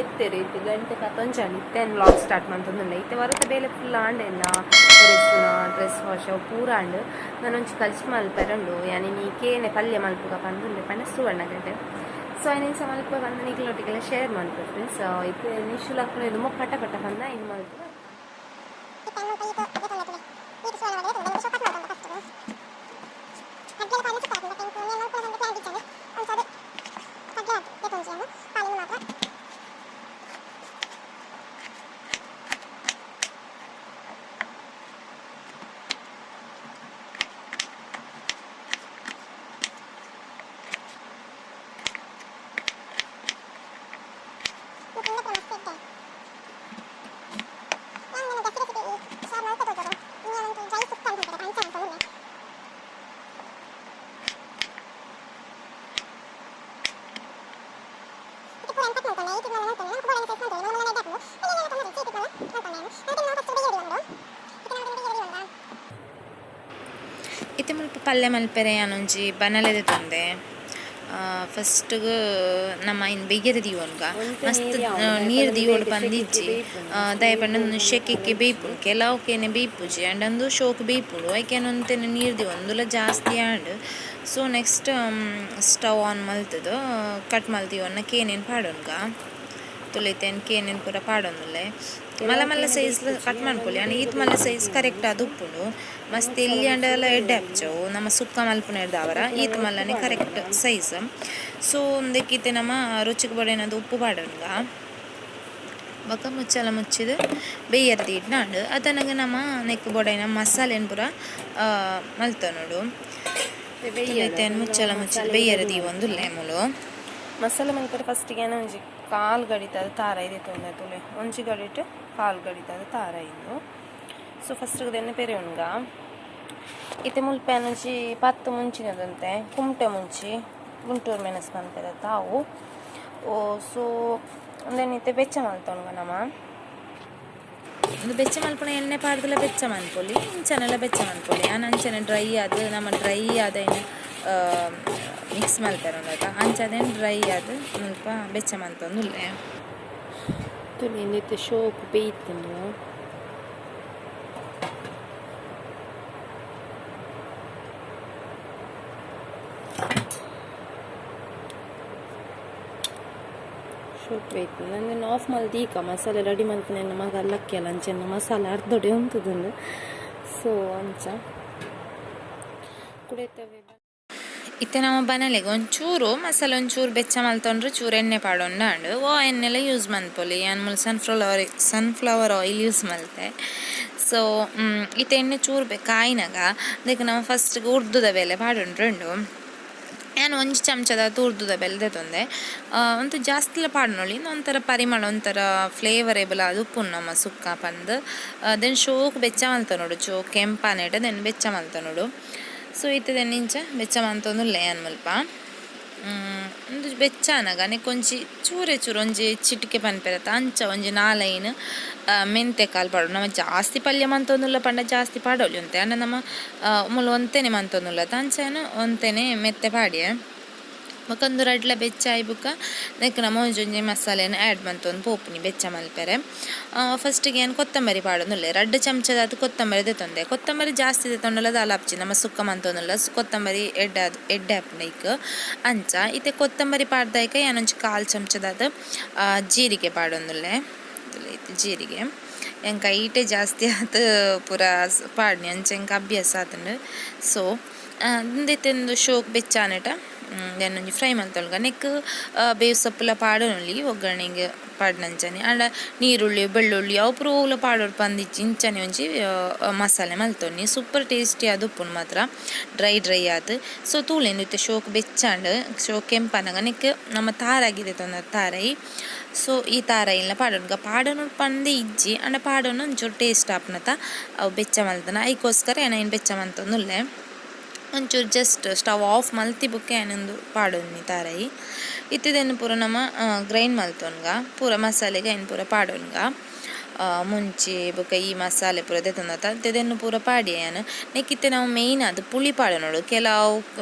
ಲೆತ್ತೆರ್ ಇತ್ತೆ ಗಂಟೆ ಪತ್ತೊಂಜಾಂಡ್. ಇತ್ತೆ ವ್ಲಾಗ್ ಸ್ಟಾರ್ಟ್ ಮಂತೊಂದುಲ್ಲೆ. ಇತ್ತೆ ವರತ ಬೇಲೆ ಫುಲ್ ಆಂಡ್, ಎನ್ನ ಒರೆಸುನ, ಡ್ರೆಸ್ ವಾಶ್ ಅವು ಪೂರ ಆಂಡ್. ನನೊಂಜಿ ಕಜ್ಜಿ ಮಲ್ಪೆರೆ ಉಂಡು. ಯಾನ್ ಇನಿ ಕೇನೆ ಪಲ್ಯ ಮಲ್ಪುಗ ಪಂದುಲ್ಲೆ, ಪಂಡ ಸುವರ್ಣಗಡ್ಡೆ. ಸೊ ಐನ್ ಇಂಚ ಮಲ್ಪ ಪಂದ್ ನಿಕ್ಲೆನೊಟ್ಟಿಗೆಲ ಶೇರ್ ಮಲ್ಪೆ ಫ್ರೆಂಡ್ಸ್. ಇತ್ತೆ ನಿಶು ಲಕ್ಕುನ ದುಂಬು ಪಟ ಪಟ ಪಂದ ಐನ್ ಮಲ್ಪುಗ. ಇತ್ತೆ ಮುಲ್ಪ ಪಲ್ಯ ಮಲ್ಪೆರೆ ಯಾನೊಂಜಿ ಬನಲೆ ದೆತೊಂದೆ. ಫಸ್ಟ್ಗ್ ನಮ ಐನ್ ಬೆಯ್ಯರೆ ದೀವೊನ್ಗ. ಮಸ್ತ್ ನೀರ್ ದೀವೊಡು ಪಂದಿಜ್ಜಿ, ದಾಯೆ ಪಂಡ ಉಂದು ಶೆಕೆಕ್ಕೆ ಬೇಯ್ಪುಂಡು. ಕೆಲವು ಕೇನೆ ಬೇಯ್ಪುಜಿ, ಆಂಡ ಉಂದು ಶೋಕು ಬೇಯ್ಪುಂಡು. ಐಕ್ ಯಾನ್ ಒಂತೆನೆ ನೀರ್ ದೀವೊಂದುಲ ಜಾಸ್ತಿ ಆಂಡ್. ಸೊ ನೆಕ್ಸ್ಟ್ ಸ್ಟವ್ ಆನ್ ಮಲ್ತುದು ಕಟ್ ಮಲ್ತ್ ಕೇನೆನ್ ಪಾಡೊನ್ಗ. ತೂಲೆ ಇತ್ತೆ ಕೇನೆನ್ ಪೂರ ಪಾಡೊಂದುಲ್ಲೆ. ಮಲ್ಲ ಮಲ್ಲ ಸೈಜ್ ಕಟ್ ಮನ್ಪೊಲಿ, ಆಂಡ ಈತ್ ಮಲ್ಲ ಸೈಜ್ ಕರೆಕ್ಟ್ ಆದ್ ಉಪ್ಪುಂಡು. ಮಸ್ತ್ ಎಲ್ಯ ಆಂಡಲ ಎಡ್ಡೆ ಆಪುಜವು ನಮ ಸುಕ್ಕ ಮಲ್ಪುನೆರ್ದಾವರ ಈತ್ ಮಲ್ಲನೆ ಕರೆಕ್ಟ್ ಸೈಜ್. ಸೊ ಉಂದೆಕ್ ಇತ್ತೆ ನಮ ರುಚಿಗ್ ಬೋಡಾಯಿನಾತ್ ಉಪ್ಪು ಪಾಡೊನ್ಗ. ಬೊಕ ಮುಚ್ಚಳ ಮುಚ್ಚಿದ್ ಬೇಯರೆ ದೀಡ್ನಾಂಡ್. ಅತನಗ ನಮ ನೆಕ್ಕ್ ಬೋಡಾಯಿನ ಮಸಾಲೆನ್ ಪೂರ ಮಲ್ತೊನೊಡು. ಇತ್ತೆ ಮುಚ್ಚಳ ಮುಚ್ಚಿದ್ ಬೇಯರೆ ದೀವೊಂದುಲ್ಲೆ ಮೂಲು. ಮಸಾಲೆ ಮಲ್ಪೆರೆ ಫಸ್ಟಿಗೆ ಯಾನ್ ಒಂಜಿ ಕಾಲು ಗಡಿತಾದ್ ತಾರಾಯಿ ದೆತ್ತೊಂದೆ ತೂಲೆ. ಒಂಜಿ ಗಡಿಟ್ ಕಾಲು ಗಡಿತಾದ್ ತಾರಾಯಿ ಇಂದು. ಸೊ ಫಸ್ಟ್ ದೆನ್ನ ಪೆರೆಯುನ್ಗ. ಇತ್ತೆ ಮುಲ್ಪ ಯಾನ್ ಒಂಜಿ ಪತ್ತ್ ಮುಂಚಿನದಂತೆ ಕುಮಟೆ ಮುಂಚಿ, ಗುಂಟೂರು ಮೆಣಸು ಪನ್ಪೆರ್ ಅವು. ಸೊ ಉಂದೆನ್ ಇತ್ತೆ ಬೆಚ್ಚ ಮಲ್ತೊನ್ಗ ನಮ. ಉಂದು ಬೆಚ್ಚ ಮಲ್ಪುನ ಎಣ್ಣೆ ಪಾಡ್ದಲ ಬೆಚ್ಚ ಮನ್ಪೊಲಿ, ಇಂಚನೆಲ ಬೆಚ್ಚ ಮನ್ಪೊಲಿ. ಯಾನ್ ಅಂಚನೆ ಡ್ರೈ ಆದ್ ನಮ ಡ್ರೈ ಆದ್ ಐನ್ ಮಿಕ್ಸ್ ಮಲ್ಪೆರೆ ಉಂಡತ, ಅಂಚಾದ್ ಡ್ರೈ ಆದ್ ಮುಲ್ಪ ಬೆಚ್ಚ ಮಲ್ತೊಂದುಲ್ಲೆ. ತೂಲೆ ಇಂದೆತ ಶೋಕು ಬೇಯ್ತುಂಡು. ಶೋಕು ಬೇಯ್ತುಂಡು. ಉಂದೆನ್ ಆಫ್ ಮಲ್ತ್ ದೀಕ ಮಸಾಲೆ ರೆಡಿ ಮಲ್ಪುನ ಎನ್ನ ಮಗ ಲಕ್ಕಿಯಲ್ಲ, ಅಂಚ ಮಸಾಲೆ ಅರ್ಧೊಡೆ ಉಂತುದುಂಡು. ಸೊ ಅಂಚ ಕುಡೆತವೆ. ಇತ್ತೆ ನಮ ಬನಲೆಗ್ ಒಂಚೂರು ಮಸಾಲೆ ಒಂಚೂರು ಬೆಚ್ಚ ಮಲ್ತೊಂಡ್ರೆ ಚೂರು ಎಣ್ಣೆ ಪಾಡೊಂಡಾಂಡ್. ವಾ ಎಣ್ಣೆಲ ಯೂಸ್ ಮನ್ಪೊಲಿ. ಯಾನ್ ಮೂಲು ಸನ್ಫ್ಲವರ್ ಆಯಿಲ್ ಯೂಸ್ ಮಲ್ತೆ. ಸೊ ಇತ್ತೆ ಎಣ್ಣೆ ಚೂರು ಕಾಯಿನಾಗ ಅದಕ್ಕೆ ನಮ ಫಸ್ಟ್ಗೆ ಉರ್ದುದ ಬೇಲೆ ಪಾಡೊಂಡ್ರುಂಡು. ಯಾನ್ ಒಂಜಿ ಚಮಚದ ಉರ್ದುದ ಬೇಲೆ ದೆತೊಂದೆ. ಒಂತೆ ಜಾಸ್ತಿಲ ಪಾಡೊನೊಲಿ, ಒಂಥರ ಪರಿಮಳ ಒಂಥರ ಫ್ಲೇವರೇಬಲ್ ಆದ್ ಉಪ್ಪುಂಡು ನಮ್ಮ ಸುಕ್ಕ ಪಂದ್. ದೆನ್ ಶೋಕು ಬೆಚ್ಚ ಮಲ್ತೊನೊಡು, ಚೋ ಕೆಂಪಾನೆಟ್ ದೆನ್ ಬೆಚ್ಚ ಮಲ್ತೊನೊಡು. ಸೊ ಇತ್ತೆ ದೆನ್ ಇಂಚ ಬೆಚ್ಚ ಮಲ್ತೊಂದುಲ್ಲೆ ಯಾನ್ ಮುಲ್ಪ. ಉಂದು ಬೆಚ್ಚ ಆನಗ ನೆಕ್ಕ್ ಒಂಜಿ ಚೂರೆ ಚೂರು ಒಂಜಿ ಚಿಟಿಕೆ ಪನ್ಪೆರತ ಅಂಚ ಒಂಜಿ ನಾಲೈನ್ ಮೆಂತೆ ಕಾಲ್ ಪಾಡೊಡು. ನಮ ಜಾಸ್ತಿ ಪಲ್ಯ ಮಲ್ತೊಂದುಲ್ಲ ಪಂಡ ಜಾಸ್ತಿ ಪಾಡೊಲಿ ಒಂತೆ, ಆಂಡ ನಮ ಮೂಲು ಒಂತೆನೆ ಮಲ್ತೊಂದುಲ್ಲತ ಅಂಚ ಯಾನ್ ಒಂತೆನೆ ಮೆತ್ತೆ ಪಾಡ್ಯೆ. ಬೊಕ ಉಂದು ರಡ್ಡ್ಲ ಬೆಚ್ಚ ಆಯಿ ಬೊಕ ನೆಕ್ಕ್ ನಮ ಒಂಜೊಂಜಿ ಮಸಾಲೆನ್ ಆ್ಯಡ್ ಮಲ್ತೊಂದು ಪೋಪುನಿ ಬೆಚ್ಚ ಮಲ್ಪೆರೆ. ಫಸ್ಟಿಗೆ ಯಾನ್ ಕೊತ್ತಂಬರಿ ಪಾಡೊಂದುಲ್ಲೆ. ರಡ್ಡ್ ಚಮಚದಾತ್ ಕೊತ್ತಂಬರಿ ದೆತೊಂದೆ. ಕೊತ್ತಂಬರಿ ಜಾಸ್ತಿ ದೆತೊಂಡಲ ದಾಲ ಆಪುಜಿ, ನಮ ಸುಕ್ಕ ಮಲ್ತೊಂದುಲ್ಲ. ಕೊತ್ತಂಬರಿ ಎಡ್ಡೆ ಎಡ್ಡೆ ಆಪುಂಡು ಐಕ್. ಅಂಚ ಇತ್ತೆ ಕೊತ್ತಂಬರಿ ಪಾಡ್ದಾಯ್ಕ ಯಾನ್ ಒಂಜಿ ಕಾಲ್ ಚಮಚದಾತ್ ಜೀರಿಗೆ ಪಾಡೊಂದುಲ್ಲೆ. ಜೀರಿಗೆ ಎಂಕ್ ಐಟೇ ಜಾಸ್ತಿ ಆತ್ ಪೂರ ಪಾಡ್ನಿ, ಅಂಚ ಎಂಕ್ ಅಭ್ಯಾಸ ಆತುಂಡು. ಸೊ ಉಂದೆತ ಉಂದು ಶೋಕ್ ಬೆಚ್ಚ ಆನಟ ಯಾನ್ ಒಂಜಿ ಫ್ರೈ ಮಲ್ತೊನ್ಗ. ನೆಕ್ಕ್ ಬೇವು ಸೊಪ್ಪುಲ ಪಾಡೊನೊಲಿ ಒಗ್ಗರಣೆಗ್ ಪಾಡ್ನಂಚನೆ. ಆಂಡ ನೀರುಳ್ಳಿ ಬೆಳ್ಳುಳ್ಳಿ ಅವು ಪೂರ ಒವ್ಲ ಪಾಡೊಡು ಪಂದಿಜ್ಜಿ, ಇಂಚನೆ ಒಂಜಿ ಮಸಾಲೆ ಮಲ್ತೊನಿ. ಸೂಪರ್ ಟೇಸ್ಟಿ ಆದ್ ಉಪ್ಪುಂಡು ಮಾತ್ರ, ಡ್ರೈ ಡ್ರೈ ಆದ್. ಸೊ ತೂಲೆ ಇತ್ತೆ ಶೋಕ್ ಬೆಚ್ಚಾಂಡ್, ಶೋಕ್ ಕೆಂಪಾನಗ ನೆಕ್ಕ್ ನಮ ತಾರಾಯಿ ದೆತೊಂದ ತಾರಾಯಿ. ಸೊ ಈ ತಾರಾಯಿನ್ಲ ಪಾಡೊನ್ಗ. ಪಾಡೊನೊಡು ಪಂದೇ ಇಜ್ಜಿ, ಆಂಡ ಪಾಡೊನ ಒಂಚೂರು ಟೇಸ್ಟ್ ಆಪುನತ ಅವು ಬೆಚ್ಚ ಮಲ್ತನ, ಐಕೋಸ್ಕರ ಯಾನ್ ಐನ್ ಬೆಚ್ಚ ಮಲ್ತೊಂದುಲ್ಲೆ. ಒಂಚೂರು ಜಸ್ಟ್ ಸ್ಟವ್ ಆಫ್ ಮಲ್ತಿ ಬೊಕ್ಕ ಯಾನ್ ಉಂದು ಪಾಡೊನ್ನಿ ತಾರಾಯಿ. ಇತ್ತೆ ದೆನ್ ಪೂರ ನಮ ಗ್ರೈಂಡ್ ಮಲ್ತೊನ್ಗ, ಪೂರ ಮಸಾಲೆಗ್ ಐನ್ ಪೂರ ಪಾಡೊನ್ಗ. ಮುಂಚಿ ಬೊಕ ಈ ಮಸಾಲೆ ಪೂರ ದೆತೊಂದತ ತೆದೆನ್ ಪೂರ ಪಾಡಿಯೆ ಯಾನ್ ನೆಕ್ಕಿತ್ತೆ ನಾವು ಮೇಯ್ನ್ ಆದ್ ಪುಳಿ ಪಾಡೊನೊಡು ಕೆಲವು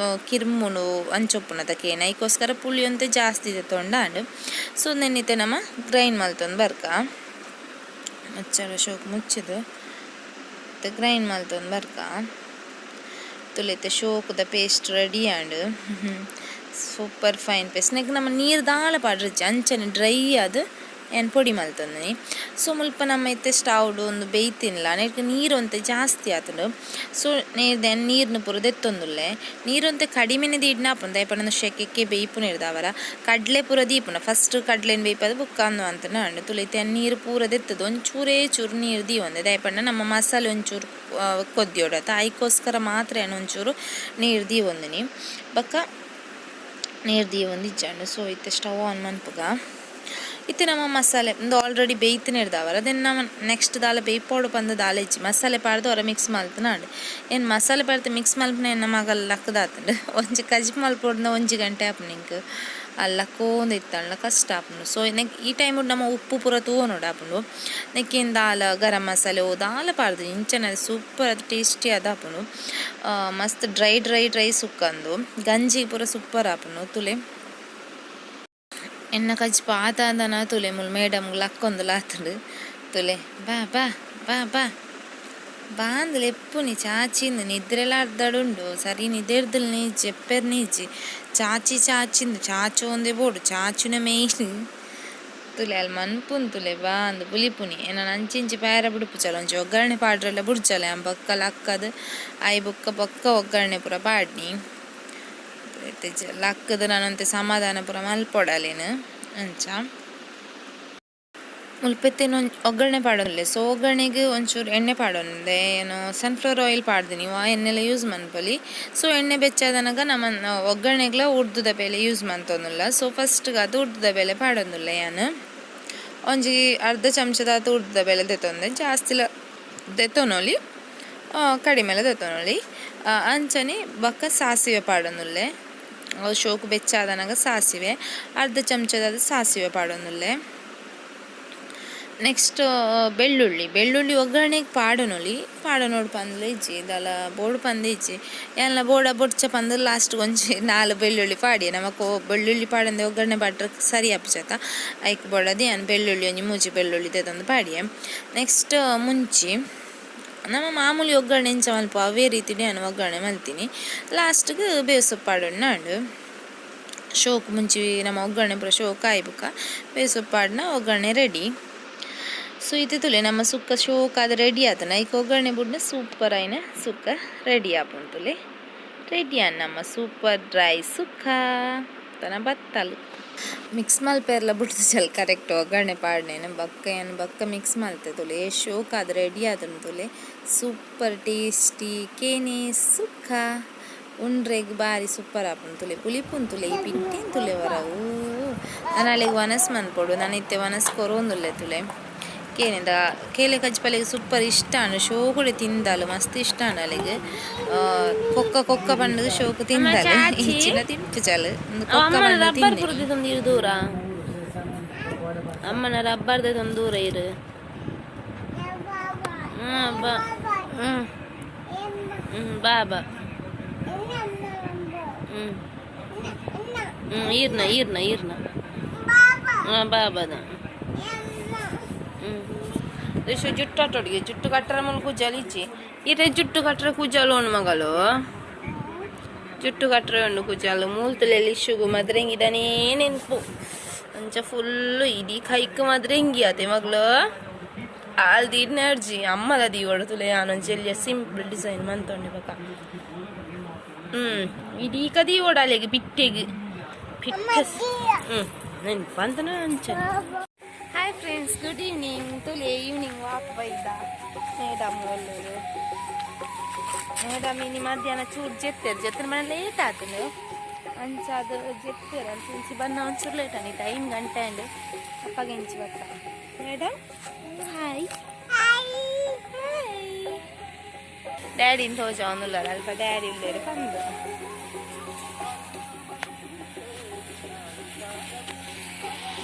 ಕಿರ್ಮುನು ಅಂಚೊಪ್ಪುನತ ಕೇನ ಐಕೋಸ್ಕರ ಪುಳಿ ಒಂತೆ ಜಾಸ್ತಿ ದೆತೊಂಡಾಂಡ್ ಸೊ ನೆನ್ನಿತ್ತೆ ನಮ ಗ್ರೈಂಡ್ ಮಲ್ತೊಂದು ಬರ್ಕ ಮುಚ್ಚಳ ಶೋಕ್ ಮುಚ್ಚಿದು ಗ್ರೈಂಡ್ ಮಲ್ತೊಂದು ಬರ್ಕ ತುಲಿತೆ ಶೋಕುದ ಪೇಸ್ಟ್ ರೆಡಿ ಆಂಡ್ ಸೂಪರ್ ಫೈನ್ ಪೇಸ್ಟ್ ನೆಕ್ ನಮ್ಮ ನೀರು ದಾಲ ಪಾಡ್ರಿಜ್ಜಿ ಅಂಚನೆ ಡ್ರೈ ಆದ್ ಯಾನ್ ಪೊಡಿ ಮಲ್ತೊಂದಿನಿ ಸೊ ಮುಲ್ಪ ನಮ್ಮ ಇತ್ತೆ ಸ್ಟೌವ್ ಒಂದು ಬೇಯ್ತಿನ್ಲ ನೆಕ್ ನೀರು ಒಂತೆ ಜಾಸ್ತಿ ಆತುಂಡು ಸೊ ನೀರ್ ನೀರ್ನ ಪೂರ ದೆತ್ತೊಂದುಲ್ಲೆ ನೀರೊಂತೆ ಕಡಿಮೆನೆ ದೀಡ್ನ ಆಪುಂಡು ದಾಯೆ ಪಂಡ ಶೆಕೆಕ್ಕೆ ಬೇಯ್ಪುನ ಇರ್ದಾವರ ಕಡ್ಲೆ ಪೂರ ದೀಪುನ ಫಸ್ಟ್ ಕಡ್ಲೆನ್ ಬೇಯ್ಪದ ಬೊಕ್ಕ ಅಂದು ಅಂತನ ಅಂಡು ತುಲಿತೆ ನೀರು ಪೂರ ದೆತ್ತದು ಒಂಚೂರೇ ಚೂರು ನೀರು ದೀವೊಂದೆ ದಾಯೆ ಪಂಡ ನಮ್ಮ ಮಸಾಲೆ ಒಂಚೂರು ಕೊದ್ದಿಯೋಡತ್ತ ಐಕೋಸ್ಕರ ಮಾತ್ರ ಯಾನ್ ಒಂಚೂರು ನೀರು ದೀವೊಂದಿನಿ ಬೊಕ್ಕ ನೀರು ದೀವೊಂದಿಜ್ಜಾಂಡ್ ಸೊ ಇತ್ತೆ ಸ್ಟವ್ ಆನ್ ಮನ್ಪುಗ ಇತ್ತೆ ನಮ್ಮ ಮಸಾಲೆ ಉಂದು ಆಲ್ರೆಡಿ ಬೇಯ್ತಿನ ಇರ್ದಾವರ then ನಮ ನೆಕ್ಸ್ಟ್ ದಾಲ ಬೇಯ್ಪೋಡು ಪಂದ್ ದಾಲ ಇಜ್ಜಿ ಮಸಾಲೆ ಪಾಡ್ದು ಹೊರ ಮಿಕ್ಸ್ ಮಲ್ತನಾಂಡ್ ಏನ್ ಮಸಾಲೆ ಪಾಡ್ದು ಮಿಕ್ಸ್ ಮಲ್ಪುನ ಎನ್ನ ಮಗಲ್ ಲಕ್ಕದಾತುಂಡು ಒಂಜಿ ಕಜಿಪು ಮಲ್ಪೊಡ್ಂಡ ಒಂಜಿ ಗಂಟೆ ಆಪುಂಡು ಎಂಕ್ ಅಲ್ ಲಕ್ಕೊಂದು ಇತ್ತಂಡ ಕಷ್ಟ ಆಪುಂಡು ಸೊ ನೆಕ್ ಈ ಟೈಮ್ ನಮ್ಮ ಉಪ್ಪು ಪೂರ ತೂವೊನೊಡು ಆಪುಂಡು ನೆಕ್ಕೇನ್ ದಾಲ ಗರಂ ಮಸಾಲೆ ಓ ದಾಲ ಪಾಡ್ದು ಇಂಚನೆ ಸೂಪರ್ ಅದು ಟೇಸ್ಟಿ ಆದ್ ಆಪುಂಡು ಮಸ್ತ್ ಡ್ರೈ ಡ್ರೈ ಡ್ರೈ ಸುಕ್ಕಂದು ಗಂಜಿ ಪೂರ ಸೂಪರ್ ಆಪುಂಡು ತುಲೆ ಎನ್ನ ಕಜಿಪು ಆತಾಂದನ ತುಲೆ ಮುಲ್ ಮೇಡಮ್ ಲಕ್ಕೊಂದು ಆತುಂಡು ತುಲೆ ಬಾ ಬಾ ಬಾ ಬಾ ಬಾಂದ್ ಲೆಪ್ಪುನಿ ಚಾಚಿಂದು ನಿದ್ರೆಲ ಅರ್ಧಡುಂಡು ಸರಿ ನಿದೆರ್ದಲ್ ನೀಜಿ ಎಪ್ಪೆರ್ ನೀಜಿ ಚಾಚಿ ಚಾಚಿಂದು ಚಾಚು ಒಂದೇ ಬೋಡು ಚಾಚುನ ಮೇಯ್ನ್ ತುಲೆ ಅಲ್ಲಿ ಮನ್ಪುನ್ ತುಲೆ ಬಾಂದ್ ಬುಲಿಪುನಿ ಎನನ್ ಅಂಚಿಂಚಿ ಪ್ಯಾರ ಬುಡುಪುಚಲ ಒಂಜಿ ಒಗ್ಗರಣೆ ಪಾಡ್ರೆಲ್ಲ ಬುಡ್ಚಲೆ ಅಂ ಬೊಕ್ಕ ಲಕ್ಕದ್ ಆಯ್ ಬೊಕ್ಕ ಬೊಕ್ಕ ಒಗ್ಗರಣೆ ಪೂರ ಪಾಡ್ನಿ ಲಕ್ಕದ್ ನಾನೊಂತೆ ಸಮಾಧಾನ ಪೂರ ಮಲ್ಪೊಡಾಲೇನು ಅಂಚ ಮುಲ್ಪೆತ್ತೇನು ಒಗ್ಗರಣೆ ಪಾಡೊನ್ಲೆ ಸೊ ಒಗ್ಗರಣೆಗೆ ಒಂಚೂರು ಎಣ್ಣೆ ಪಾಡೊಂದೆ ಏನು ಸನ್ಫ್ಲವರ್ ಆಯಿಲ್ ಪಾಡ್ದಿನಿ ಆ ಎಣ್ಣೆಲ ಯೂಸ್ ಮನ್ಪೊಲಿ ಸೊ ಎಣ್ಣೆ ಬೆಚ್ಚಾದನಗ ನಮ್ಮ ಒಗ್ಗರಣೆಗ್ಲ ಉರ್ದುದ ಬೇಲೆ ಯೂಸ್ ಮಂತೊಂದುಲ್ಲ ಸೊ ಫಸ್ಟ್ ಅದು ಉರ್ದುದ ಬೇಲೆ ಪಾಡೊಂದುಲ್ಲ ಯಾನ್ ಒಂಜಿ ಅರ್ಧ ಚಮಚದಾತ್ ಉರ್ದುದ ಬೇಲೆ ದೆತೊಂದೆ ಜಾಸ್ತಿಲ ದೆತೊನೊಲಿ ಕಡಿಮೆಲ ದೆತೊನೊಲಿ ಅಂಚನೆ ಬೊಕ್ಕ ಸಾಸಿವೆ ಪಾಡೊಂದುಲ್ಲೆ ಅವು ಶೋಕು ಬೆಚ್ಚಾದನಗ ಸಾಸಿವೆ ಅರ್ಧ ಚಮಚದಾದ ಸಾಸಿವೆ ಪಾಡೊಂದುಲ್ಲೆ ನೆಕ್ಸ್ಟ್ ಬೆಳ್ಳುಳ್ಳಿ ಬೆಳ್ಳುಳ್ಳಿ ಒಗ್ಗರಣೆಗೆ ಪಾಡೊನೊಲಿ ಪಾಡೊನೊಡು ಪಂದ್ಲ ಇಜ್ಜಿ ದಾಲ ಬೋಡು ಪಂದ್ ಇಜ್ಜಿ ಯಾನ್ಲ ಬೋಡ ಬೊಡ್ಚ ಪಂದ್ ಲಾಸ್ಟ್ ಒಂಜಿ ನಾಲ್ ಬೆಳ್ಳುಳ್ಳಿ ಪಾಡಿಯೆ ನಮಕ್ ಬೆಳ್ಳುಳ್ಳಿ ಪಾಡಂದೆ ಒಗ್ಗರಣೆ ಪಾಡ್ರೆ ಸರಿ ಆಪುಜತ ಐಕ್ ಬೋಡಾದ್ ಯಾನ್ ಬೆಳ್ಳುಳ್ಳಿ ಒಂಜಿ ಮೂಜಿ ಬೆಳ್ಳುಳ್ಳಿ ದೆತೊಂದು ಪಾಡಿಯೆ ನೆಕ್ಸ್ಟ್ ಮುಂಚಿ ನಮ್ಮ ಮಾಮೂಲಿ ಒಗ್ಗರಣೆ ಎಂಚ ಮಲ್ಪ ಅವೇ ರೀತಿಡೆ ಯಾನ್ ಒಗ್ಗರಣೆ ಮಲ್ತೀನಿ ಲಾಸ್ಟ್ಗೆ ಬೇವು ಪಾಡೊಂಡು ಶೋಕ್ ಮುಂಚಿ ನಮ್ಮ ಒಗ್ಗರಣೆ ಪೂರ ಶೋಕ್ ಆಯಿ ಬೊಕ್ಕ ಬೇವು ಪಾಡ್ನ ಒಗ್ಗರಣೆ ರೆಡಿ ಸೊ ಇತ್ತೆ ತೂಲೆ ನಮ್ಮ ಸುಕ್ಕ ಶೋಕ್ ಆದ್ ರೆಡಿ ಆತುಂಡು ಐಕ್ ಒಗ್ಗರಣೆ ಬುಡ್ನ ಸೂಪರ್ ಆಯಿನ ಸುಕ್ಕ ರೆಡಿ ಆಪುಂಡು ತೂಲೆ ರೆಡಿ ಆಂಡ್ ನಮ್ಮ ಸೂಪರ್ ಡ್ರೈ ಸುಕ್ಕ ತನ ಬತ್ತಲ್ ಮಿಕ್ಸ್ ಮಲ್ಪೆರ್ಲ ಬುಡ್ದು ಕರೆಕ್ಟ್ ಒಗ್ಗರಣೆ ಪಾಡ್ನೇನು ಬೊಕ್ಕ ಯಾನ್ ಬೊಕ್ಕ ಮಿಕ್ಸ್ ಮಲ್ತೆ ತೂಲೆ ಶೋಕ್ ಆದ್ ರೆಡಿ ಆತುಂಡು ತೂಲೆ ಸೂಪರ್ ಟೇಸ್ಟಿ ಕೇನೆ ಸುಕ್ಕ ಉಂಡ್ರೆಗ್ ಬಾರಿ ಸೂಪರ್ ಆಪುಂಡು ತೂಲೆ ಪುಲಿಪುಂಡು ತೂಲೆ ಈ ಪಿಟ್ಟೆನ್ ತೂಲೆ ಒರ ನನ ಅಲೆಗ್ ವನಸ್ ಮನ್ಪೊಡು ನನ ಇತ್ತೆ ವನಸ್ ಕೊರೊಂದುಲ್ಲೆ ತೂಲೆ ಕೇನೆದ ಕೇಲೆ ಕಜ್ಪಲೆಗ್ ಸೂಪರ್ ಇಷ್ಟ ಆಂಡ್ ಶೋಕುಡೆ ತಿಂದಾಲ್ ಮಸ್ತ್ ಇಷ್ಟ ಆಂಡ್ ಅಲೆಗ್ ಕೊಕ್ಕ ಕೊಕ್ಕ ಪಂಡುದು ಶೋಕು ತಿಂದಾಲ್ ಇಜ್ಜಿಡ ತಿನ್ಪುಜಲ್ ಉಂದು ಕೊಕ್ಕ ಪಂಡುದು ರಬ್ಬರ್ ತಿಂದಿನಿ ಪೂರ ದೆತೊಂದು ಇರು ದೂರ ಅಮ್ಮನ ರಬ್ಬರ್ ದೆತೊಂದು ದೂರ ಇರು ಬಾ ಹ್ಮ್ ಹ್ಮ್ ಬಾ ಬಾ ಹ್ಮ್ ಹ್ಮ್ ಈರ್ನ ಈರ್ನ ಈರ್ನ ಹಾಂ ಬಾ ಬಾದ ಹ್ಮ್ ಜುಟ್ಟು ಅಟ್ಟೊಡಿಗೆ ಜುಟ್ಟು ಕಟ್ಟರ ಮುಲ್ ಕುಜಲ್ ಇಜ್ಜಿ ಇರೆ ಜುಟ್ಟು ಕಟ್ಟರೆ ಕುಜಲ್ ಉಂಡು ಮಗಳು ಜುಟ್ಟು ಕಟ್ಟರೆ ಉಂಡು ಕುಜಲ್ ಮೂಲ್ತುಲೆಲಿ ಇಶುಗು ಮದ್ರೆಂಗಿದನೇ ನೆನ್ಪು ಅಂಚ ಫುಲ್ಲು ಇಡೀ ಕೈಕ್ ಮದ್ರೆಂಗಿ ಆತೆ ಮಗಳು ಆಲ್ ದೀಡ್ನೆ ಅರ್ಜಿ ಅಮ್ಮಲ ದೀವೊಡು ತುಲೆ ಯಾನೊಂಜಿ ಎಲ್ಯ ಸಿಂಪಲ್ ಡಿಸೈನ್ ಮಂತೊಂಡೆ ಬೊಕ ಇಡೀ ಕದೀವೊಡು ಅಲೆಗ್ ಬಿಟ್ಟೆಗ್ ಬಿಟ್ಟೆ ನೆನ್ಪಂತನ ಅಂಚನೆ ಹಾಯ್ ಫ್ರೆಂಡ್ಸ್ ಗುಡ್ ಈವ್ನಿಂಗ್ ತುಲೆ ಈವ್ನಿಂಗ್ ವಾಕ್ ಬೈದ ಮೇಡಮ್ ಒಲ್ಲೂರು ಮೇಡಮ್ ಇನಿ ಮಧ್ಯಾಹ್ನ ಚೂರು ಜೆತ್ತೆರ್ ಜೆತ್ತಿನ ಮನೆ ಲೇಟ್ ಆತುಂಡು ಅಂಚ ಅದು ಜೆತ್ತೆರ್ ಅಂಚ ಇಂಚಿ ಬನ್ನ ಒಂಚೂರು ಲೇಟ್ ಆನಿ ಟೈಮ್ ಗಂಟೆ ಅಂಡ್ ಅಪ್ಪಗ ಇಂಚಿ ಬತ್ತ ಮೇಡಮ್ ಹಾಯ್ ಹಾಯ್ ಡ್ಯಾಡಿನ ತೋಜಾವೊಂದುಲ್ಲರ್ ಅಲ್ಪ ಡ್ಯಾಡಿ ಉಲ್ಲೆರ್ ಪಂದ್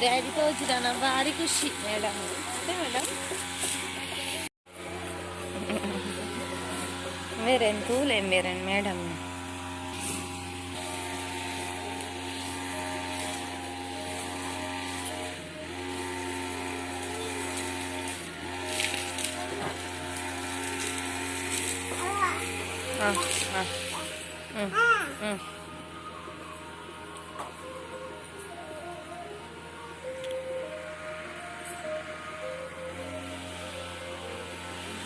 ಡ್ಯಾಡಿ ತೋಜಿದಾನ ಭಾರಿ ಖುಷಿ ಮೇಡಮ್ ಅದೇ ಮೇಡಮ್ ಮೇರೆನ್ ತೂಲೆ ಮೇರೆನ್ ಮೇಡಮ್. ಹಾಂ ಹಾಂ ಹ್ಞೂ ಹ್ಞೂ.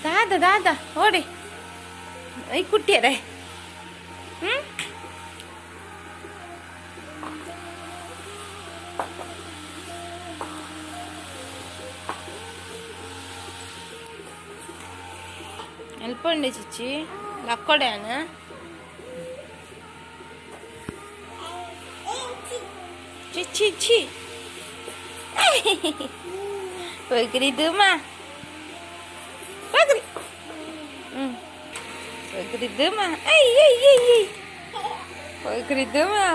ದಾದ ದಾದ ಓಡಿ I ಕುಟ್ಟಿಯರೆ. ಹ್ಞೂ, ಎಲ್ಪೊಂಡೆ ಚಿಚ್ಚಿ ಲಕ್ಕೊಡ್ಯಾನ. ಚಿ ಚಿ ಪೊಗ್ರಿದುಮಾ ಪೊಗ್ರಿ. ಹ್ಞೂ, ಪೊಗ್ರಿದುಮಾ. I I I I, ಪೊಗ್ರಿದುಮಾ.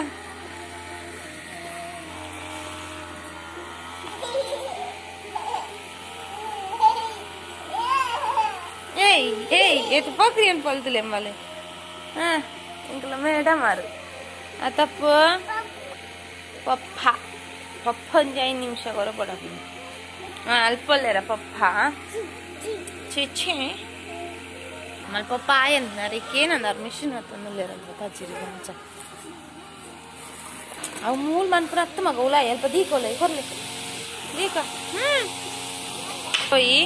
ಏಯ್ ಏಯ್, ಏತ್ ಪೊಕ್ರಿ ಏನು ಪಲ್ತಲೆ ಮಲೆ. ಹಾಂ, ಇಂಕಲ ಮೇಡಮ್ ಆರು ಆ ತಪ್ಪು ಪಪ್ಪ ಪಪ್ಪ ಒಂಜಿ 5 ನಿಮಿಷ ಕೊರ ಬಡಪಿನಿ. ಹಾಂ, ಅಲ್ಪಲ್ಲೇರ ಪಪ್ಪ ಚಿಚ್ಚಿ ಮಲ್ ಪಪ್ಪ ಆಯನ್ ನರಿಕೇನಂದಾರ ಮಿಷಿನ್ ಹತ್ತೊಂದುಲ್ಲೇರ ಕಚ್ಚಿರಿ ಮಂಚ. ಅವು ಮೂಲ ಮನ್ಪುರ ಹತ್ತು ಮಗ ಉಲಾಯ ಅಲ್ಪ ದೀಕೋಲೆ ಕೊರ್ಲಿ ದೀಕ. ಹ್ಞೂ, ಪೊಯಿ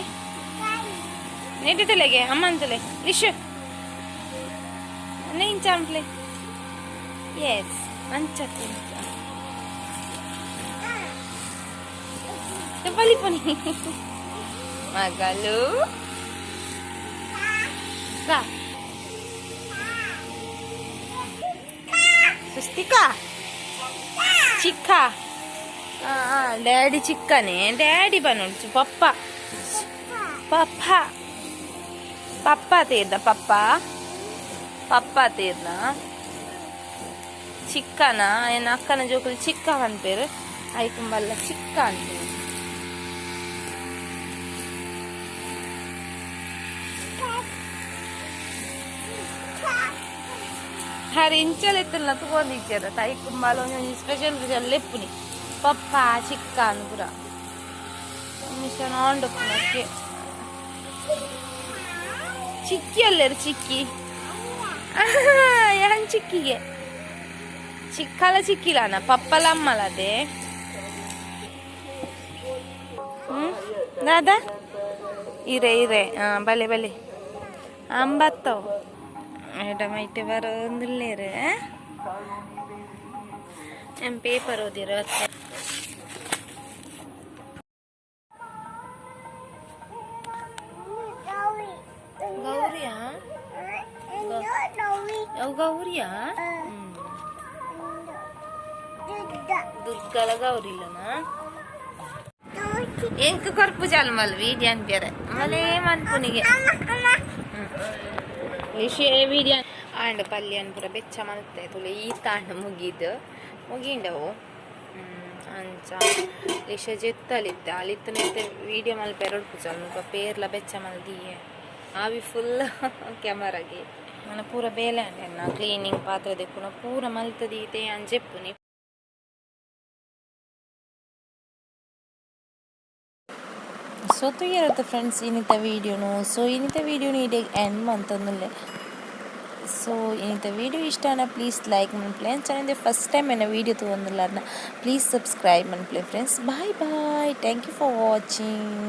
ನೆಟ್ಟಿತಲೆಗೆ ಅಮ್ಮ ಅಂತಲೆ ಲಿಶು ಇಂಚ ಅನ್ಪ್ಲೆ. ಎಸ್, ಅಂಚ ಪಲಿ ಮಗಲು ಕಾ ಸುಸ್ತಿಕಾ ಚಿಕ್ಕ. ಡ್ಯಾಡಿ ಚಿಕ್ಕನೆ ಡ್ಯಾಡಿ ಬನ್ನುಂಟು. ಪಪ್ಪ ಪಪ್ಪ ಪಪ್ಪ ತೀರ್ದ ಪಪ್ಪ ಪಪ್ಪ ತೀರ್ದ ಚಿಕ್ಕನ ಏನ ಅಕ್ಕನ ಜೋಕುಲು ಚಿಕ್ಕ ಪನ್ಪೇರು ಐಕುಂಬಲ್ಲ ಚಿಕ್ಕ ಅಂತೀನಿ. ಹರಿ ಇಂಚಲೆತ್ತಲ್ಲ ತಗೊಂಡಿచ్చాರ ತಾಯಿ ಕುಂಬಾಲ ಒಂಜೊಂಜಿ ಸ್ಪೆಷಲ್ ಸ್ಪೆಷಲ್ ಲೆಪ್ಪುನಿ ಪಪ್ಪ ಚಿಕ್ಕ ಅಂದ್ ಪೂರ ಮಿಷನ್ ಆಂಡಪ್ಪುನಕ್ಕೆ ಚಿಕ್ಕಿ ಅಲ್ಲೇರು ಚಿಕ್ಕಿ ಯಾನ್ ಚಿಕ್ಕಿಗೆ ಚಿಕ್ಕಲ ಚಿಕ್ಕಿಲಾನ ಪಪ್ಪಲ ಅಮ್ಮಲದೆ. ಹ್ಞೂ ದಾದಾ ಇರೆ ಇರೆ. ಹಾಂ, ಬಲೆ ಬಲೆ ಅಂಬತ್ತವು ಮೇಡಮ್ ಐಟೆ ಬರೋಂದಿಲ್ಲೇರು. ಏನು ಪೇಪರ್ ಓದಿರೋ. ಗೌರಿಯಾ ಗೌರಿಯಾ ದುರ್ಗಲ ಗೌರಿಲ್ಲನಾ ಎಂಕ್ ಕೊರ್ಪು ಚಾಲು ಮಲ್ ವೀಡಿಯೋ ಅನ್ಪೇರೆ ಮಲೇ ಮನ್ಪುನಿಗೆ ವಿಷಯ ವೀಡಿಯೋ ಆಂಡ್ ಪಲ್ಯನ್ ಪೂರ ಬೆಚ್ಚ ಮಲ್ತೆ ತುಲೆ ಈ ತಾಂಡ ಮುಗಿದು ಮುಗಿಂಡವು. ಅಂಚ ಲಿಶ ಜೆತ್ತಲಿತ್ತೆ ಅಲಿತ್ತನೆತ್ತೆ ವೀಡಿಯೋ ಮಲ್ಪೆರಡು ಪೂಜಾಲ್ ಮುಲ್ಪ ಪೇರ್ಲ ಬೆಚ್ಚ ಮಲ್ದಿಯೆ ಆವಿ ಫುಲ್ ಕ್ಯಾಮರಾಗೆ మన ಪೂರ ಬೇಲೆ ಅಂಡ್ ಕ್ಲೀನಿಂಗ್ ಪಾತ್ರೆ ದೆಕ್ಕುನ ಪೂರ ಮಲ್ತದೀತೆ ಅಂಜೆಪ್ಪುನಿ. ಸೊ ತೂಯರತ್ತ ಫ್ರೆಂಡ್ಸ್ ಇನ್ನಿತ ವೀಡಿಯೋನು. ಸೊ ಇನ್ನಿತ ವೀಡಿಯೋನು ಇಡೀ ಎಂಡ್ ಮಂತೊಂದುಲ್ಲೆ. ಸೊ ಇನ್ನಿತ ವೀಡಿಯೋ ಇಷ್ಟ ಪ್ಲೀಸ್ ಲೈಕ್ ಮನ್ಪುಲೆ. ಚಾನಲ್ ಫಸ್ಟ್ ಟೈಮ್ ಎನ್ನ ವೀಡಿಯೋ ತೂವೊಂದುಲ್ಲಾರ್ನ ಪ್ಲೀಸ್ ಸಬ್ಸ್ಕ್ರೈಬ್ ಮನ್ಪುಲೆ friends. Bye bye, thank you for watching.